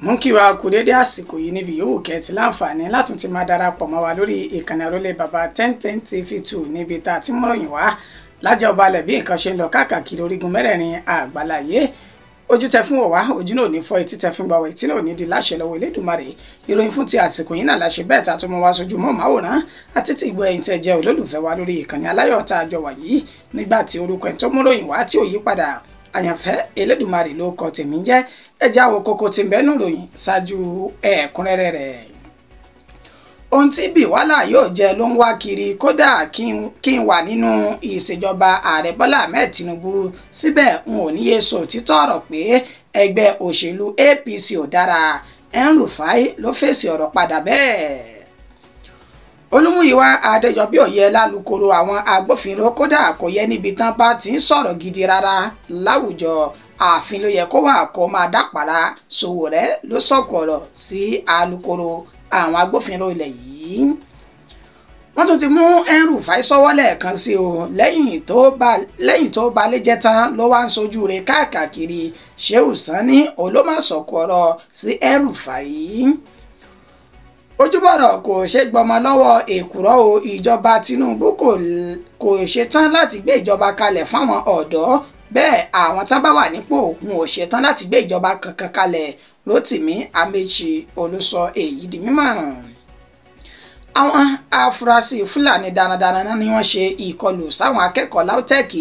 Mú kí wa kú dédé àsìkò yìí níbi yòówù kẹ́ẹ̀tì láǹfààní látún ti máa darapọ̀ mọ́ wa lórí ìkànnì Àrólé Bàbá 1010 TV 2 níbi tá a ti mú ròyìn wá lájẹ́ ọba alẹ̀ bí nǹkan ṣe ń lọ káàkiri orígun mẹ́rẹ̀ẹ̀rin àgbáláyé. Ojú tẹ fún wá, ojú náà ò ní fọ́, etí tẹ fún gbàwọ̀, etí náà ò ní di láṣẹ lọ́wọ́ Elédùmarè. Ìròyìn fún ti àsìkò yìí náà láṣẹ bẹ́ẹ̀ tá a tún mú wá sójú mọ́ màwòrán àti tí ìgbọ́ ẹ̀yin tẹ́ jẹ́ olólùfẹ́ wa lórí ìkànnì aláyọ̀ tá a jọ wà yìí nígbà tí orúkọ ẹ̀ tó mú ròyìn wá tí ò yí padà, Àyànfẹ́ Elédùmarè ló kọ tèmi ń jẹ́. Ẹ já wo kókó tí ń bẹ nínú ìròyìn ṣáájú ẹ̀kúnrẹ́rẹ́ rẹ̀. Ohun tí Bwala yóò jẹ ló ń wá kiri, kódà kí n wà nínú ìṣèjọba ààrẹ Bọ́lá Ahmed Tinubu, síbẹ̀ n ò ní yé sọ òtítọ́ ọ̀rọ̀ pé ẹgbẹ́ òṣèlú APC ò dára. El-Rufai ló fèsì ọ̀rọ̀ padà bẹ́ẹ̀. Olúmúyìwá Adéjọbí ò yẹ lálukoro àwọn agbófinró, kódà kò yẹ níbi tán bá ti ń sọ̀rọ̀ gidi rárá láwùjọ, ààfin ló yẹ kó wà kó máa dápàrà. Sowore ló sọ̀kò ọ̀rọ̀ sí alukoro àwọn agbófinró ilẹ̀ yìí. Wọ́n tún ti mú El-Rufai sọ́wọ́ lẹ́ẹ̀kan sí o, lẹ́yìn tó balẹ̀ jẹ́ tán ló wá ń sojú rẹ̀ káàkiri. Shehu Sani olómọ̀sọ̀kò ọ̀rọ̀ sí El-Rufai. Ojúbọ̀rọ̀ kò ṣe gbọmọ lọ́wọ́ èkùrọ́ o, ìjọba Tinubu kò ṣetán láti gbé ìjọba kalẹ̀ fáwọn ọ̀dọ́, bẹ́ẹ̀ àwọn tán bá wà nípò wọn ò ṣetán láti gbé ìjọba kankan kalẹ̀. Rotimi Amechi olùsọ èyí di mímọ̀. Àwọn afurasí Fúlàní darandaran ni wọ́n ṣe ìkọlù sáwọn akẹ́kọ̀ọ́ LAUTECH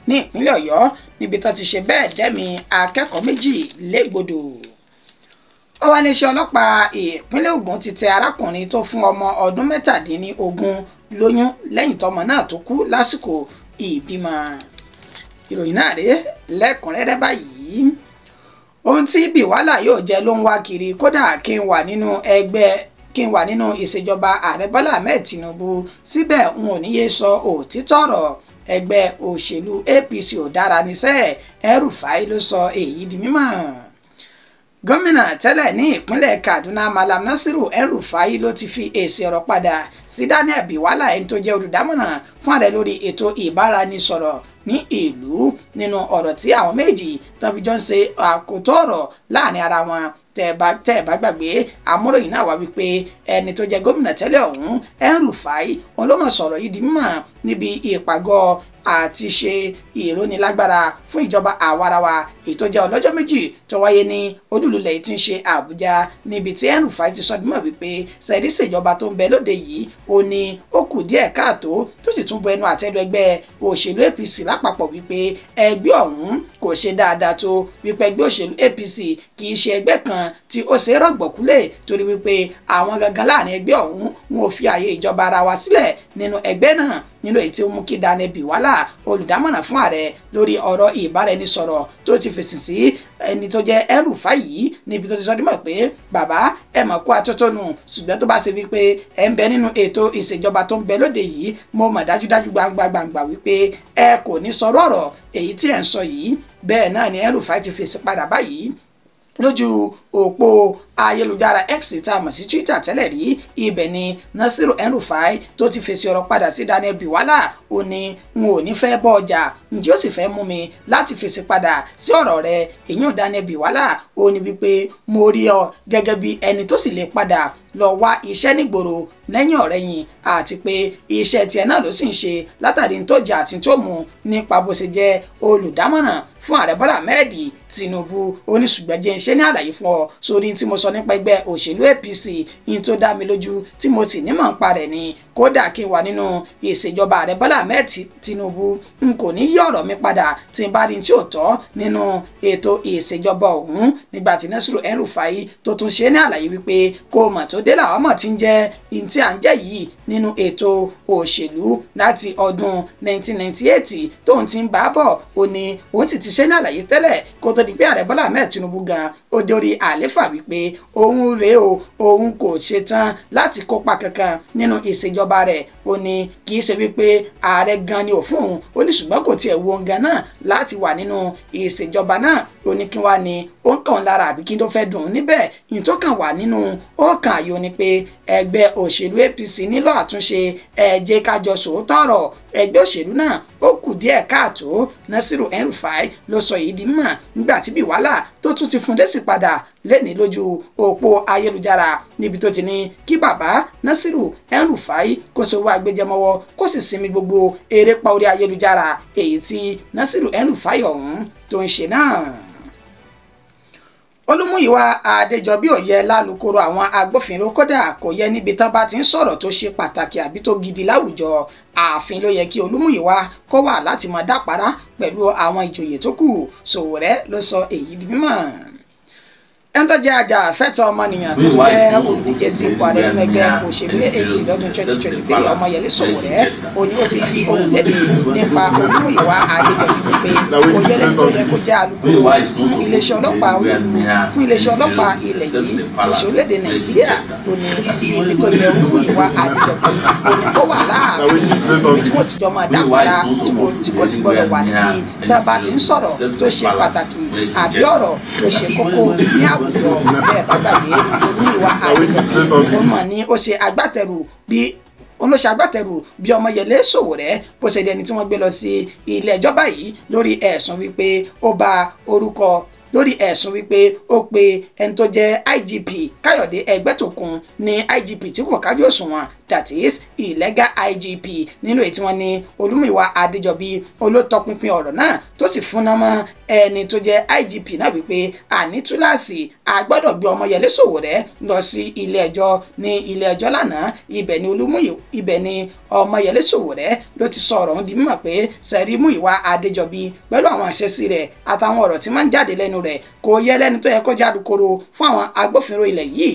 ní ìpínlẹ̀ Ọ̀yọ́ níbi tán ti ṣe bẹ́ẹ̀ dẹ́mi akẹ́kọ̀ọ́ méjì légbodò. Ó wá iléeṣẹ́ ọlọ́pàá ìpínlẹ̀ Ògùn ti tẹ arákùnrin tó fún ọmọ ọdún 17 lóyún lẹ́yìn tọmọ náà tó kú lásìkò ìbímọ. Ìròyìn náà rèé lẹ́kùnrẹ́rẹ́ báyìí. Ohun tí Bwala yóò jẹ ló ń wá kiri, kódà kí n wà nínú ẹgbẹ́ kí n wà nínú ìṣèjọba ààrẹ Bọ́lá Ahmed Tinubu, síbẹ̀ n ò ní yé sọ òtítọ́ ọ̀rọ̀, ẹgbẹ́ òṣèlú APC ò dára níṣẹ́. El-Rufai ló sọ èyí di mímọ̀. Gómìnà tẹ́lẹ̀ ní ìpínlẹ̀ Kaduna Malam Nasiru El-Rufai ló ti fi èsì ọ̀rọ̀ padà sí Daniel Bwala, ẹni tó jẹ́ olùdámọ̀ràn fún ààrẹ lórí ètò ìbáraẹnisọ̀rọ̀ ní ìlú, nínú ọ̀rọ̀ tí àwọn méjì tó fi jọ ń ṣe àkótó ọ̀rọ̀ láàrin ara wọn. Tẹ́ ẹ bá gbàgbé, amúròyìn náà wá wípé ẹni tó jẹ́ gómìnà tẹ́lẹ̀ ọ̀hún El-Rufai òun ló mọ̀ sọ̀rọ̀ yìí di mímọ̀ níbi ìpàgọ́ àti ṣe ìrónilágbára fún ìjọba àwarawa èyí tó jẹ́ ọlọ́jọ́ méjì tó wáyé ní olúlulẹ̀ tí ń ṣe Àbújá, níbi tí El-Rufai ti sọ dímọ̀ wípé sẹ́ẹ̀dí ṣèjọba tó ń bẹ lóde yìí ó ní ó kù díẹ̀ káàtó, tó sì tún bu ẹnu àtẹ́lu ẹgbẹ́ òṣèlú APC lápapọ̀ wípé ẹgbẹ́ ọ̀hún kò ṣe dáadáa tó, wípé ẹgbẹ́ òṣèlú APC kì í ṣe ẹgbẹ́ kan tí ó ṣe rọ̀gbọ̀kúlẹ̀, torí wípé àwọn gangan láàrin ẹgbẹ́ ọ̀hún wọn ò fi ààyè ìjọba ara wa sílẹ̀ nínú ẹgbẹ́ náà, nínú èyí tí ó mú kí Daniel Bwala olùdámọ̀ràn fún ààrẹ lórí ọ̀rọ̀ ìbáraẹnisọ̀rọ̀ tó ti fèsì sí ẹni tó jẹ́ El-Rufai yìí, níbi tó ti sọ dímọ̀ pé bàbá ẹ mọ̀ kó atótónu, ṣùgbọ́n tó bá ṣe wípé ẹ ń bẹ nínú ètò ìṣèjọba tó ń bẹ lóde yìí, mo mọ̀ dájúdájú gbangba gbangba wípé ẹ kò ní sọ̀rọ̀ ọ̀rọ̀ èyí tí ẹ ń sọ yìí. Bẹ́ẹ̀ náà ni El-Rufai ti fèsì padà báyìí lójú òpó ayélujára X tá a mọ̀ sí Twitter tẹ́lẹ̀ rí. Ibẹ̀ ni Nasiru El-Rufai tó ti fèsì ọ̀rọ̀ padà sí Daniel Bwala. Ó ní n ò ní fẹ́ bọ́ ọjà, ǹjẹ́ ó sì fẹ́ mú mi láti fèsì padà sí ọ̀rọ̀ rẹ̀ èyí Daniel Bwala. Ó ní wípé mo rí ọ gẹ́gẹ́ bí ẹni tó sì lè padà lọ wá iṣẹ́ nígboro lẹ́yìn ọ̀rẹ́yìn, àti pé iṣẹ́ tiẹ̀ náà ló sì ń ṣe látàrí tó jẹ àti tó mu nípa bó ṣe jẹ́ olùdámọ̀ràn fún ààrẹ Bọ́lá Ahmed Tinubu. Ó ní ṣùgbọ́n jẹ́ ń ṣe ní àlàyé fún ọ sórí tí mo sọ nípa ẹgbẹ́ òṣèlú APC, yín tó dá mi lójú tí mo sì nímọ̀ nípa rẹ̀ ni, kódà kí n wà nínú ìṣèjọba ààrẹ Bọ́lá Ahmed Tinubu, n kò ní yí ọ̀rọ̀ mi padà tí n bá rí tí ò tọ́ nínú ètò ìṣèjọba ọ̀hún. Nígbà tí Nasiru El-Rufai tó tún ṣe ní àlàyé wípé kó mọ̀ tó dé làwọn mọ̀ tí ń jẹ́ in tí à ń jẹ́ yìí nínú ètò òṣèlú láti ọdún 1998 tóun ti ń bá bọ̀, ó ní òun sì ti ṣe ní àlàyé tẹ́lẹ̀ kó tó di pé ààrẹ Bọ́lá Ahmed Tinubu gan ó dórí àléfà wípé òun rèé o, òun kò ṣetán láti kópa kankan nínú ìṣèjọba rẹ̀. Ó ní kì í ṣe wípé ààrẹ gan ni ò fún òun, ó ní ṣùgbọ́n kò tiẹ̀ wo gan náà láti wà nínú ìṣèjọba náà. Ó ní kí wá ní ó ń kàn lára àbí kí ló fẹ́ dùn ún níbẹ̀, ìyẹn tó kàn wà nínú ó kàn àyò ni pé ẹgbẹ́ òṣèlú APC nílò àtúnṣe, ẹ jẹ́ ká jọ sòótọ́ ọ̀rọ̀, ẹgbẹ́ òṣèlú náà ó kù díẹ̀ káàtó. Nasiru El-Rufai ló sọ èyí di mímọ̀ nígbà tí Bwala tó tún ti fún lésì padà lẹ́ni lójú òpó ayélujára níbi tó ti ní kí bàbá Nasiru El-Rufai kó sowó agbẹjẹmọ́wọ́ kó sì sinmi gbogbo erépa orí ayélujára èyí tí Nasiru El-Rufai ọ̀hún tó ń ṣe náà. Olúmúyìwá Adéjọbí ò yẹ lálukoro àwọn agbófinró, kódà kò yẹ níbi tán bá ti ń sọ̀rọ̀ tó ṣe pàtàkì àbí tó gidi láwùjọ. Ààfin ló yẹ kí Olúmúyìwá kó wà láti máa dápárá pẹ̀lú àwọn ìjòyè tó kù. Sowore ló sọ èyí di mímọ̀. Ẹni tó jẹ́ ajàfẹ́tọ̀ọ́ ọmọnìyàn tó tún jẹ́ olùdíje sí ipò ààrẹ nínú ẹgbẹ́ òṣèlú AAC lọ́dún 2023 Ọmọyẹlé Sowore ó ní ó ti fi ohùn léde nípa Olúmúyìwá Adéjọbí pé kò yẹ lẹ́ni tó yẹ kó jẹ́ alukoro fún iléeṣẹ́ ọlọ́pàá ilẹ̀ yìí tí ṣe orílẹ̀-èdè Nàìjíríà. Tó ní ibi tó yẹ Olúmúyìwá Adéjọbí ó ní kó wà láàfin ibi tí wọ́n ti jọ máa dápara tí kò sì gbọdọ̀ wà níbi tá a bá ti ń sọ̀rọ̀ tó ṣe pàtàkì àbí ọ̀rọ̀ tó ṣe kókó ní àwùjọ. Bẹ́ẹ̀ bá gbàgbé, Olúmúyìwá Adéjọbí ó mọ̀ ní ó ṣe agbátẹrù bí Ọmọyẹlé Sowore bó ṣe di ẹni tí wọ́n gbé lọ sí ilé ẹjọ́ báyìí lórí ẹ̀sùn wípé ó bà orúkọ lórí ẹ̀sùn wípé ó pe ẹni tó jẹ́ IGP Káyọ̀dé Ẹgbẹ́tókun ní IGP tí kò kájú òṣùwọ̀n, that is illegal IGP, nínú èyí tí wọ́n ní Olúmúyìwá Adéjọbí olótọpinpin ọ̀rọ̀ náà tó sì fúnná mọ́ ẹni tó jẹ́ IGP náà wípé àní túláàsì a gbọ́dọ̀ gbé Ọmọyẹlé Sowore lọ sí ilé ẹjọ́. Ní ilé ẹjọ́ lánàá, ibẹ̀ ni Ọmọyẹlé Sowore ló ti sọ ọ̀rọ̀ ọ̀hún di mímọ̀ pé sẹ́rí Múyìwá Adéjọbí pẹ̀lú àwọn àṣẹsí rẹ̀ àtàwọn ọ̀rọ̀ tí máa ń jáde lẹ́nu rẹ̀ kò yẹ lẹ́ni tó yẹ kó jẹ́ alukoro fún àwọn agbófinró ilẹ̀ yìí,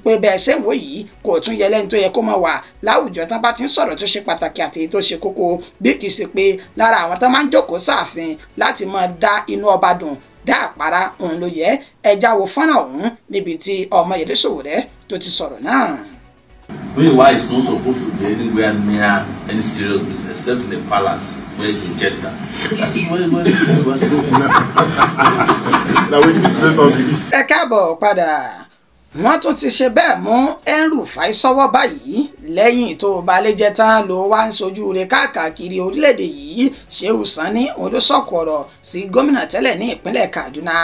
pé bẹ́ẹ̀ ṣe ń wò yìí kò tún yẹ lẹ́ni tó yẹ kó máa wà láwùjọ tán bá ti ń sọ̀rọ̀ tó ṣe pàtàkì àti tó ṣe kókó, bí kì í ṣe pé lára àwọn tán máa ń jókòó sáàfin láti máa dá inú ọba dùn dá àpárá òun ló yẹ. Ẹja wo fọ́nrán ọ̀hún níbi tí Ọmọyẹlé Sowore tó ti sọ̀rọ̀ náà. Muyiwa is not supposed to be anywhere near any serious business except in the palace where he's a jester. That's where. Ẹ káàbọ̀ padà. Wọ́n tún ti ṣe bẹ́ẹ̀ mú El-Rufai sọ́wọ́ báyìí lẹ́yìn tó balẹ̀ jẹ́ tán ló wá ń sojú rẹ̀ káàkiri orílẹ̀-èdè yìí. Shehu Sani olóṣọ̀kọ̀ ọ̀rọ̀ sí gómìnà tẹ́lẹ̀ ní ìpínlẹ̀ Kaduna.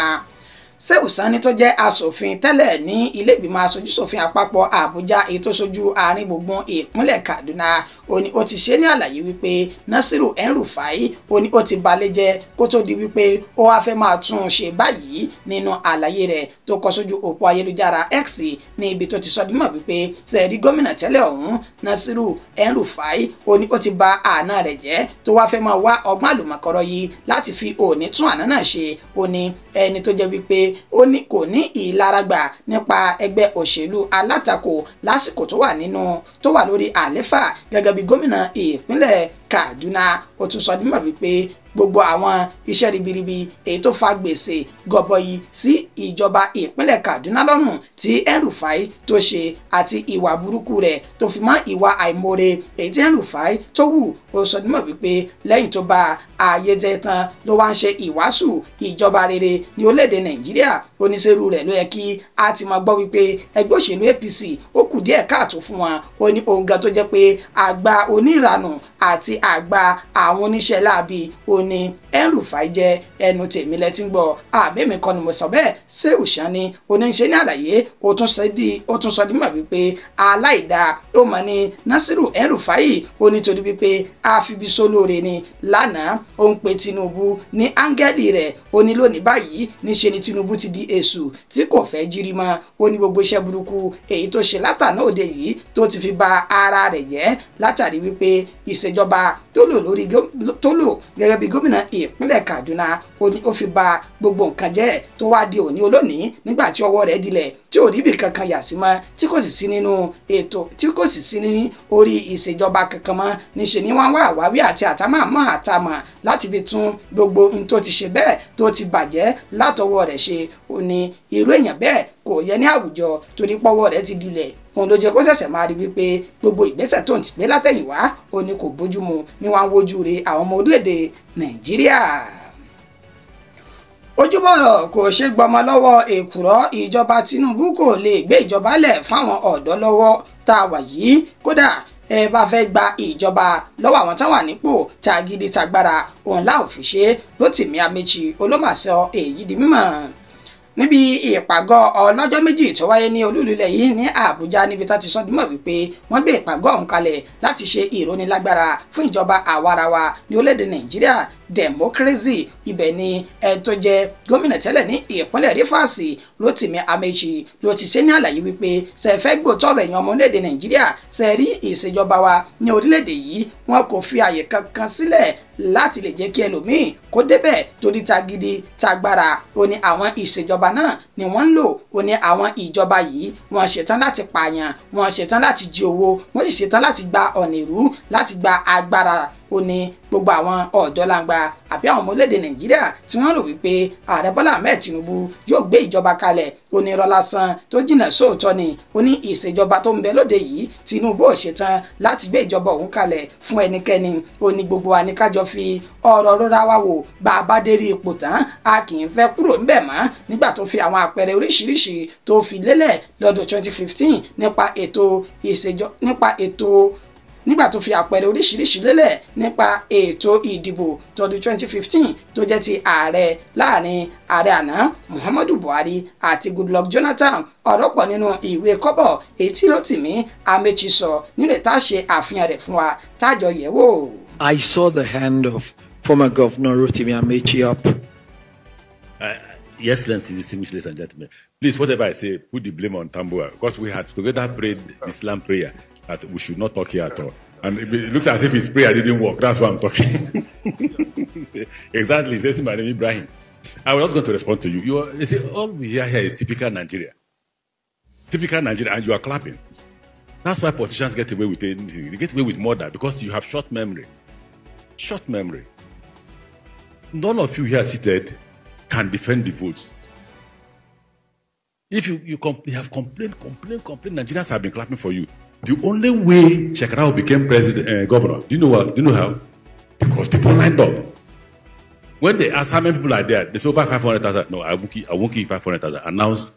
Shehu Sani tó jẹ́ aṣòfin tẹ́lẹ̀ ní ilé ìgbìmọ̀ aṣojúṣòfin àpapọ̀ Àbújá èyí tó ṣojú àárín gbùngbùn ìpínlẹ̀ Kaduna ó ní ó ti ṣe ní àlàyé wípé Nasiru El-Rufai ó ní ó ti balẹ̀ jẹ́ kó tó di wípé ó wá fẹ́ máa tún un ṣe báyìí. Nínú àlàyé rẹ̀ tó kọ sójú òpó ayélujára X ní ibi tó ti sọ dímọ̀ wípé sẹ́ẹ̀rí gómìnà tẹ́lẹ̀ ọ̀hún Nasiru El-Rufai ó ní ó ti ba àná rẹ̀ jẹ́ tó wá fẹ́ máa wá ọgbọ́n àlùmọ̀kọ́rọ́ yìí láti fi òní tún àná náà ṣe. Ó ní ẹni tó jẹ́ wípé ó ní kò ní ìlara gbà nípa ẹgbẹ́ òṣèlú alátakò lásìkò tó wà nínú tó wà lórí àléfà gẹ́gẹ́ bí gómìnà ìpínlẹ̀ Kaduna. Ó tún sọ dímọ̀ wípé gbogbo àwọn iṣẹ́ ribiribi èyí tó fa gbèsè gọbọi sí ìjọba ìpínlẹ̀ Kaduna lọ́rùn tí El-Rufai tó ṣe àti ìwà burúkú rẹ̀ tó fi mọ́ ìwà àìmoore èyí tí El-Rufai tó wù. Ó sọ dímọ̀ wípé lẹ́yìn tó bá ayé jẹ́ tán ló wá ń ṣe ìwàásù ìjọba rere ní orílẹ̀-èdè Nàìjíríà. Oníṣẹ́rú rẹ̀ ló yẹ kí a ti máa gbọ́ wípé ẹgbẹ́ òṣèlú APC ó kù díẹ̀ káàtó fún wọn. Ó ní ohun gan tó jẹ́ pé àgbà oníranù àti àgbà àwọn oníṣẹ́ láabi ó ní El-Rufai jẹ́. Ẹnu tèmi lẹ ti ń gbọ́, àbẹ́mi kọ́ ni mo sọ bẹ́ẹ̀. Shehu Sani oníṣẹ́ ní àlàyé ó tún sọ dímọ̀ wípé aláìda ó mọ̀ ní Nasiru El-Rufai ó nítorí wípé àfibisólóore ni lánàá ó ń pe Tinubu ní áńgẹ́lì rẹ̀. Ó ní lónìí báyìí níṣe ni Tinubu ti di èṣù tí kò fẹ́ jírí mọ́. Ó ní gbogbo iṣẹ́ burúkú èyí tó ṣe látàná òde yìí tó ti fi ba ara rẹ̀ jẹ́ látàrí wípé ìṣèjọba tó lò gẹ́gẹ́ bí gómìnà ìpínlẹ̀ Kaduna ó ní ó fi ba gbogbo nǹkan jẹ́ tó wá di òní olónìí nígbà tí ọwọ́ rẹ̀ dilẹ̀ tí ò ríbi kankan yà sí mọ́ tí kò sì sí nínú ètò tí kò sì sí ní orí ìṣèjọba kankan mọ́. Níṣe ni wọ́n wá àwáwí àti àtàmàmọ́ àtàmà láti fi tún gbogbo ohun tó ti ṣe bẹ́ẹ̀ tó ti bàjẹ́ látọwọ́ rẹ̀ ṣe. Ó ní irú èèyàn bẹ́ẹ̀ kò yẹ ní àwùjọ torí pọ́wọ́ rẹ̀ ti dilẹ̀. Òun ló jẹ́ kó ṣẹ̀ṣẹ̀ máa rí wípé gbogbo ìgbésẹ̀ tó ń ti gbé látẹ̀yìnwá ó ní kò bójúmu ní wọ́n á wojú re àwọn ọmọ orílẹ̀-èdè Nàìjíríà. Ojúbọ̀rọ̀ kò ṣe gbọmọ lọ́wọ́ èkùrọ́, ìjọba Tinubu kò lè gbé ìjọba lẹ̀ fáwọn ọ̀dọ́ lọ́wọ́ tá a wà yìí. Kódà Ẹ bá fẹ́ gba ìjọba lọ́wọ́ àwọn táwọn nípò tagídí tagbára òun láò fi ṣe. Rotimi Amechi olómàṣọ èyí di mímọ̀ níbi ìpàgọ́ ọlọ́jọ́ méjì tó wáyé ní olúlulẹ̀ yìí ní Àbújá, níbi tá ti sọ dímọ̀ wípé wọ́n gbé ìpàgọ́ ọ̀hún kalẹ̀ láti ṣe ìrónilágbára fún ìjọba àwarawa ní orílẹ̀-èdè Nàìjíríà, democracy. Ibẹ̀ ni ẹni tó jẹ́ gómìnà tẹ́lẹ̀ ní ìpínlẹ̀ Rivers, Rotimi Amechi, ló ti ṣe ní àlàyé wípé ṣẹ̀fẹ́ gbòtọ́rọ̀ ẹ̀yàn ọmọ orílẹ̀-èdè Nàìjíríà, ṣe rí ìṣèjọba wa ní orílẹ̀-èdè yìí, wọn kò fi àyè kankan sílẹ̀ láti lè jẹ́ kí ẹlòmíì kó débẹ̀ torí tagídí tagbára. Ó ní àwọn ìṣèjọba náà ni wọ́n ń lò. Ó ní àwọn ìjọba yìí wọ́n ṣetán láti pààyàn, wọ́n ṣetán láti jí owó, wọ́n sì ṣetán láti gba ọ̀nà ìrú, láti gba agbára. Ó ní gbogbo àwọn ọ̀dọ́langba àbí àwọn ọmọ orílẹ̀-èdè Nàìjíríà tí wọ́n rò wípé ààrẹ Bọ́lá Ahmed Tinubu yóò gbé ìjọba kalẹ̀, ó ní irọ́ lásán tó jìnnà sóòótọ́ ni. Ó ní ìṣèjọba tó ń bẹ lóde yìí, Tinubu ò ṣetán láti gbé ìjọba òun kalẹ̀ fún ẹnikẹ́ni. Ó ní gbogbo wa ní kájọ fi ọ̀rọ̀ rọra wa wò, bá a bá dérí ipò tán a kì í fẹ́ kúrò ńbẹ̀ mọ́. Nígbà tó fi àwọn àpẹẹrẹ oríṣiríṣi tó fi lélẹ̀ lọ́dún 2015 nípa ètò ìṣèjọ nípa ètò nígbà tó fi àpẹẹrẹ oríṣiríṣi lélẹ̀ nípa ètò ìdìbò tọdún 2015 tó jẹ́ ti ààrẹ láàrin ààrẹ àná Muhammadu Buhari àti Goodluck Jonathan. Ọ̀rọ̀ pọ̀ nínú ìwé kọ́bọ̀ èyí tí Rotimi Amechi sọ nílẹ̀ tá a ṣe àfihàn rẹ̀ fún wa tájọ yẹ̀ wò. I saw the hand of former Governor Rotimi Amechi up. Yes, distinguished ladies and gentlemen, please, whatever I say, put the blame on Tambua, because we had together prayed Islam prayer that we should not talk here at all. And it looks as if his prayer didn't work. That's why I'm talking. Exactly. Says my name Ibrahim. I was just going to respond to you. You see, all we hear here is typical Nigeria. Typical Nigeria, and you are clapping. That's why politicians get away with anything. They get away with murder because you have short memory. Short memory. None of you here seated can defend the votes. If you have complained, Nigerians have been clapping for you. The only way Shekarau became president, governor, do you know what? Do you know how? Because people lined up. When they asked how many people are there, they say over 500,000. No, I won't give 500,000. Announce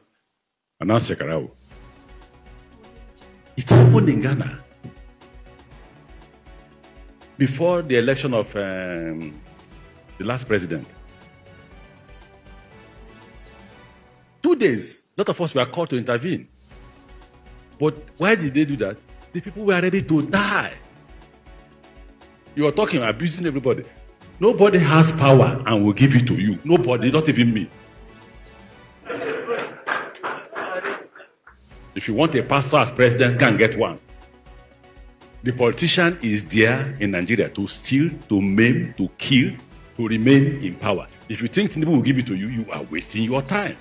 Shekarau. It happened in Ghana. Before the election of the last president. 2 days, a lot of us were called to intervene. But why did they do that? The people were ready to die. You are talking, abusing everybody. Nobody has power and will give it to you. Nobody, not even me. If you want a pastor as president, can't get one. The politician is there in Nigeria to steal, to maim, to kill, to remain in power. If you think Tinubu will give it to you, you are wasting your time.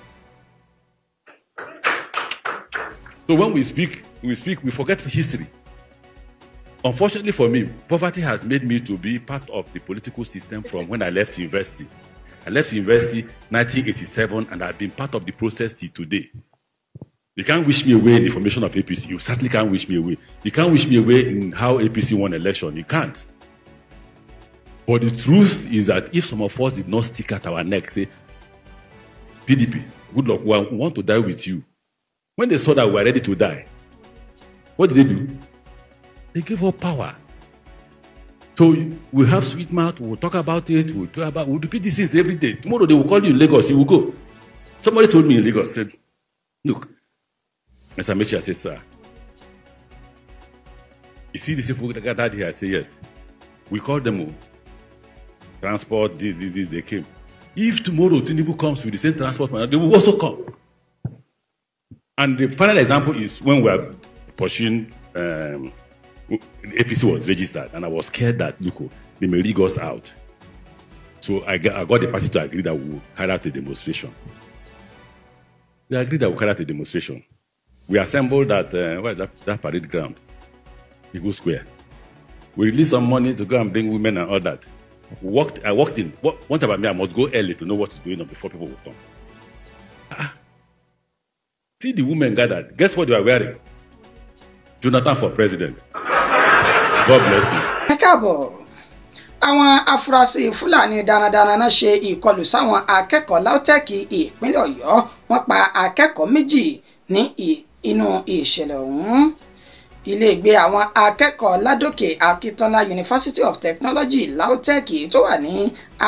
So when we speak, we forget history. Unfortunately for me, poverty has made me to be part of the political system from when I left university. I left university 1987, and I've been part of the process till today. You can't wish me away in the formation of APC. You certainly can't wish me away. You can't wish me away in how APC won election. You can't. But the truth is that if some of us did not stick at our neck, say, PDP, good luck, we want to die with you. When they saw that we were ready to die, what did they do? They gave up power. So we have sweet mouth, we'll talk about it, we'll repeat these things every day. Tomorrow they will call you in Lagos, you will go. Somebody told me in Lagos, said, look, Mr. Amechi, I said, sir, you see these people that gathered here? I say, yes. We called them all. Transport, this, they came. If tomorrow Tinubu comes with the same transport man, they will also come. And the final example is when we were pursuing, APC was registered, and I was scared that, look, they may rig us out. So I got the party to agree that we will carry out a demonstration. They agreed that we will carry out a demonstration. We assembled at where is that parade ground? Eagle Square. We released some money to go and bring women and all that. I walked in. One time I must go early to know what is going on before people will come. See the women gathered. Guess what they were wearing? Jonathan for president. God bless you. Ẹ káàbọ̀. Àwọn afurasí Fúlàní darandaran náà ṣe ìkọlù sáwọn akẹ́kọ̀ọ́ LAUTECH ìpínlẹ̀ Ọ̀yọ́. Wọ́n pa akẹ́kọ̀ọ́ méjì ní inú ìṣẹ̀lẹ̀ ọ̀hún. Iléègbé àwọn akẹ́kọ̀ọ́ Ládòkè Akíntọ́lá University of Technology LAUTECH tó wà ní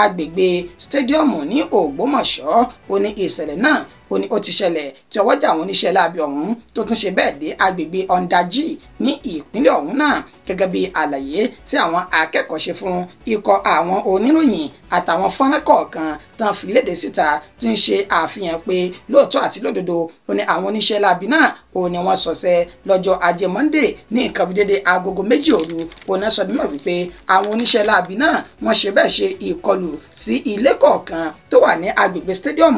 agbègbè stadium ní Ògbómọ̀ṣọ́ ó ní ìṣẹ̀lẹ̀ náà ó ní ó ti ṣẹlẹ̀ tí ọwọ́jà àwọn oníṣẹ́ láabi ọ̀hún tó tún ṣe bẹ́ẹ̀ dé agbègbè Ọ̀ndàjì ní ìpínlẹ̀ ọ̀hún náà gẹ́gẹ́ bí àlàyé tí àwọn akẹ́kọ̀ọ́ ṣe fún ikọ̀ àwọn oníròyìn àtàwọn fọ́nrán kọ̀ọ̀kan tán fi léde síta tí ń ṣe àfihàn pé lóòótọ́ àti lódodo ó ní àwọn oníṣẹ́ láabi náà ó ní wọ́n ṣọṣẹ́ lọ́jọ́ ajé Monday ní nǹkan bí dédé agogo 2 òru. Ó náà sọ mímọ̀ wípé àwọn oníṣẹ́ láabi náà wọ́n ṣe bẹ́ẹ̀ ṣe ìkọlù sí ilé kọ̀ọ̀kan tó wà ní agbègbè stadium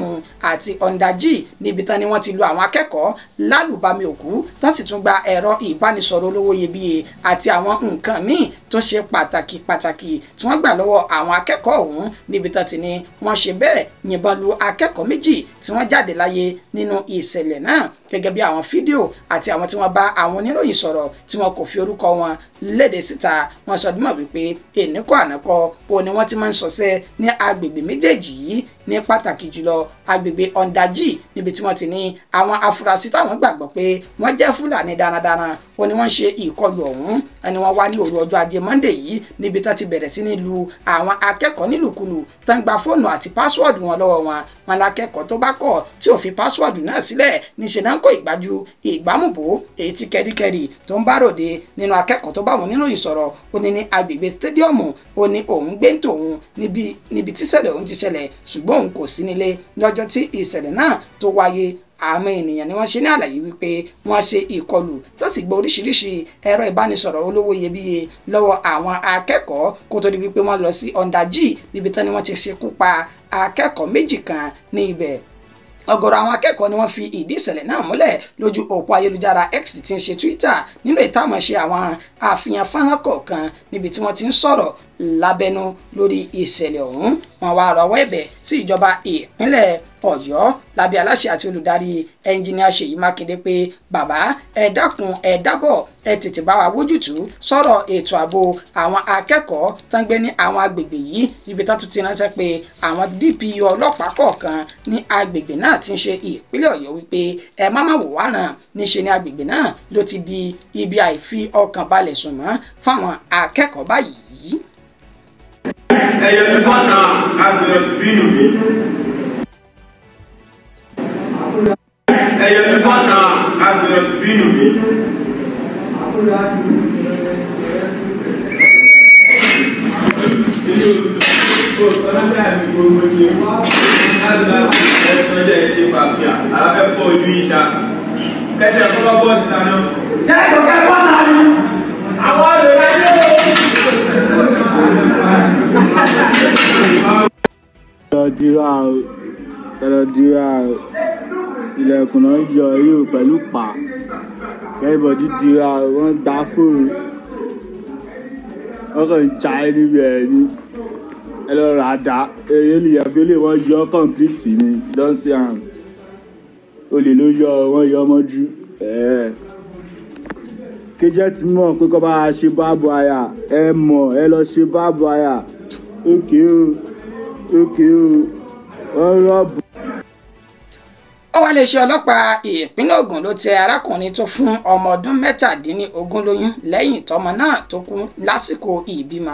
àti Ọ̀ndàjì níbi tán ni wọ́n ti lu àwọn akẹ́kọ̀ọ́ lálùbami òkú tán sì tún gba ẹ̀rọ ìbánisọ̀rọ̀ olówó iyebíye àti àwọn nǹkan míì tó ṣe pàtàkì pàtàkì tí wọ́n gbà lọ́wọ́ àwọn akẹ́kọ̀ọ́ ọ̀hún níbi tán ti ní wọ́n ṣe bẹ́ẹ̀ yìnbọn lu akẹ́kọ̀ọ́ 2 tí wọ́n jáde láyé nínú ìṣẹ̀lẹ̀ náà gẹ́gẹ́ bí àwọn fídíò àti àwọn tí wọ́n bá àwọn oníròyìn sọ̀rọ̀ tí wọn kò fi orúkọ wọn léde síta. Wọ́n sọ dímọ̀ wípé ènìkọ́ ànákọ́ ó ní wọ́n ti máa ń ṣọṣẹ́ ní agbègbè méjèèjì yìí ní pàtàkì jùlọ agbègbè Ọ̀ndàjì níbi tí wọ́n ti ní àwọn afurasí táwọn gbàgbọ́ pé wọ́n jẹ́ Fúlàní darandaran ó ní wọ́n ṣe ìkọlù ọ̀hún ẹni wọ́n wá ní òru ọjọ́ ajé Monday yìí níbi tán ti bẹ̀rẹ̀ sí ní lu àwọn akẹ́kọ̀ọ́ nílùkulù tán gba fóònù àti pásíwọ̀dù wọn lọ́wọ́ wọn. Wọn lákẹ́kọ̀ọ́ tó bá kọ̀ tí ò fi pásíwọ̀dù náà sílẹ̀ níṣẹ́ náà ń kó ìgbájú ìgbámùbò èyí tí kẹ́ríkẹ́rí tó ń bá ròde nínú akẹ́kọ̀ọ́ tó bá wọn níròyìn sọ̀rọ̀ ó ní ní agbègbè stadium ó ní òun gbé ń tòun níbi tíṣẹ̀lẹ̀ òun ti ṣẹlẹ̀ ṣùgbọ́n òun kò sí nílé lọ́jọ́ tí ìṣẹ̀lẹ̀ náà tó wáyé. Àwọn ènìyàn ni wọ́n ṣe ní àlàyé wípé wọ́n ṣe ìkọlù tó sì gbọ́ oríṣiríṣi ẹ̀rọ ìbánisọ̀rọ̀ olówó iyebíye lọ́wọ́ àwọn akẹ́kọ̀ọ́ kó tó di wípé wọ́n lọ sí Ọ̀ndàjì níbi tán ni wọ́n ti ṣekú pa akẹ́kọ̀ọ́ 2 kan ní ibẹ̀. Ọ̀gọ̀rọ̀ àwọn akẹ́kọ̀ọ́ ni wọ́n fi ìdí ìṣẹ̀lẹ̀ náà múlẹ̀ lójú òpó ayélujára X tí ń ṣe Twitter nínú ìtààmú ṣe àwọn àfihàn fọ́nrán kọ̀ọ̀kan níbi tí wọ́n ti ń sọ̀rọ̀ lábẹ́nú lórí ìṣẹ̀lẹ̀ ọ̀hún. Wọ́n wá rọwọ́ ẹ̀bẹ̀ sí ìjọba ìpínlẹ̀ Ọ̀yọ́ lábẹ́ aláṣẹ àti olùdarí ẹnjìníà Ṣèyí Mákindé pé bàbá ẹ dákun ẹ dábọ̀ ẹ tètè bá wa wójútùú sọ̀rọ̀ ètò ààbò àwọn akẹ́kọ̀ọ́ tó ń gbé ní àwọn agbègbè yìí níbi tó ti ránṣẹ́ pé àwọn DPO ọlọ́pàá kọ̀ọ̀kan ní agbègbè náà ti ń ṣe ìpínlẹ̀ Ọ̀yọ́ wípé ẹ má má wò wá ràn níṣe ní agbègbè náà ló ti di ibi àìfi ọkàn balẹ̀ sùn mọ́ fáwọn akẹ́kọ̀ọ́ báyìí. Ẹyọ ní bọ́sà àṣeyọ tìbínú mi. Ẹyọ ní bọ́sà àṣeyọ tìbínú mi. Lọ dira o, ilẹ̀kùn náà yọ yóò pẹ̀lú pa kẹ́rìbọ̀dì dira wọ́n gbá fóònù wọ́n kàn ń ja ẹni rẹ̀ ni ẹ lọ rà dá eré nìyẹn fi lè wọ́n yọ complete ni don see am olè ló yọ wọ́n yọ mọ́jú kéjẹ́ ti mọ̀ pé kọ́ bá a ṣe báàbò àyà ẹ mọ̀ ẹ lọ ṣe báàbò àyà ókè o ókè o wọ́n rọ́ọ̀bù. Ó wá iléeṣẹ́ ọlọ́pàá ìpínlẹ̀ Ògùn ló tẹ arákùnrin tó fún ọmọ ọdún 17 lóyún lẹ́yìn tọ́mọ náà tó kú lásìkò ìbímọ.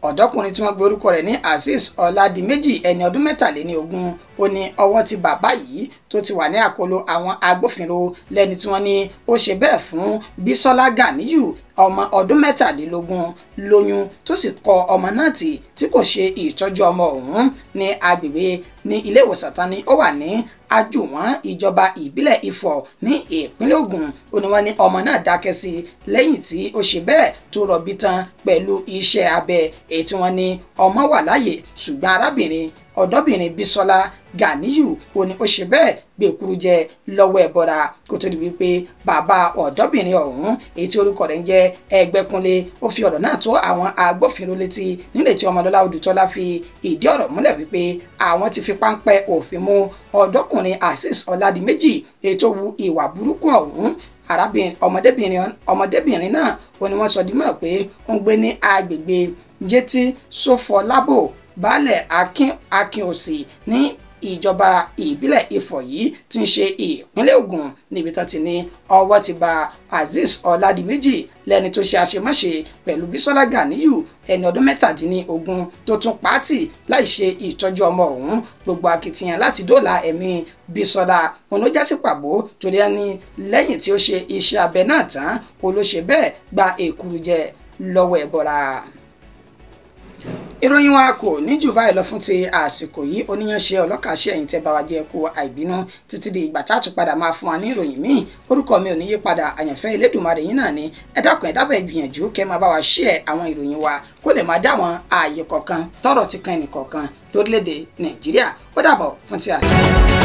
Ọ̀dọ́kùnrin tí wọ́n gbé orúkọ rẹ̀ ní Azeez Ọládìméjì ẹni ọdún 23 ó ní ọwọ́ ti bàbá yìí tó ti wà ní àkọlò àwọn agbófinró lẹ́ni tí wọ́n ní ó ṣe bẹ́ẹ̀ fún Bísọ́lá Ganiyu ọmọ ọdún 17 lóyún tó sì kọ ọmọ náà tì tí kò ṣe ìtọ́jú ọmọ ọ̀hún ní agbègbè ní ilé ìwòsàn tán ni ó wà ní Àjùwọ̀n ìjọba ìbílẹ̀ Ifọ̀ ní ìpínlẹ̀ Ògùn. Ó ní wọ́n ní ọmọ náà dákẹ́ sí i lẹ́yìn tí ó ṣe bẹ́ẹ̀ tó rọbí tán pẹ̀lú iṣẹ́ abẹ èyí tí wọ́n ní ọmọ wà láàyè ṣùgbọ́n arábìnrin ọ̀dọ́bìnrin Bísọ́lá Ganiyu ó ní ó ṣe bẹ́ẹ̀ gbèkúrú jẹ lọ́wọ́ ẹ̀bọra kó tó di wípé bàbá ọ̀dọ́bìnrin ọ̀hún èyí tí orúkọ rẹ̀ ń jẹ́ Ẹgbẹ́kúnlé ó fi ọ̀rọ̀ náà tó àwọn agbófinró létí nílé tí Ọmọlọ́lá Odùtọ́lá fi ìdí ọ̀rọ̀ múlẹ̀ wípé àwọn ti fi páńpẹ́ òfin mú ọ̀dọ́kùnrin Azeez Ọládìméjì èyí tó wu ìwà burúkú ọ̀hún. Arábìnrin ọmọdébìnrin náà ó ní wọ́n sọ dímọ̀ pé ó ń gbé ní agbègbè Jẹ́tí Sófọlábò Baálẹ̀ Akínòsì ní ìjọba ìbílẹ̀ Ifọ̀ yìí tí ń ṣe ìpínlẹ̀ Ògùn níbi tán ti ní ọwọ́ ti ba Azeez Ọládìméjì lẹ́ni tó ṣe àṣemáṣe pẹ̀lú Bísọ́lá Ganiyu ẹni ọdún 17 tó tún pàtì láì ṣe ìtọ́jú ọmọ ọ̀hún. Gbogbo akitiyan láti dóòlà ẹ̀mí Bísọ́lá òun ló já sí pàbó torí ẹni lẹ́yìn tí ó ṣe iṣẹ́ abẹ náà tán kó ló ṣe bẹ́ẹ̀ gba èkuru jẹ lọ́wọ́ ẹ̀bọra. Ìròyìn wa kò ní jù báyìí lọ fún ti àsìkò yìí. Oníyanṣe ọlọ́kàṣe ẹ̀yìn tẹ́ bá wa jẹ́ kó àìbínú títí di ìgbà tá a tún padà máa fún wa ní ìròyìn míì. Orúkọ mi ò ní yí padà, àyànfẹ́ Elédùmarè yín náà ni. Ẹ dákun, ẹ dábàá, ìgbìyànjú kẹ́ máa bá wa share àwọn ìròyìn wa kó lè máa dá àwọn ààyè kọ̀ọ̀kan tọ́rọ̀ ti kan ẹnì kọ̀ọ̀kan lórílẹ̀‐èdè Nàìjíríà. Ó dàbọ̀ fún ti àsìkò.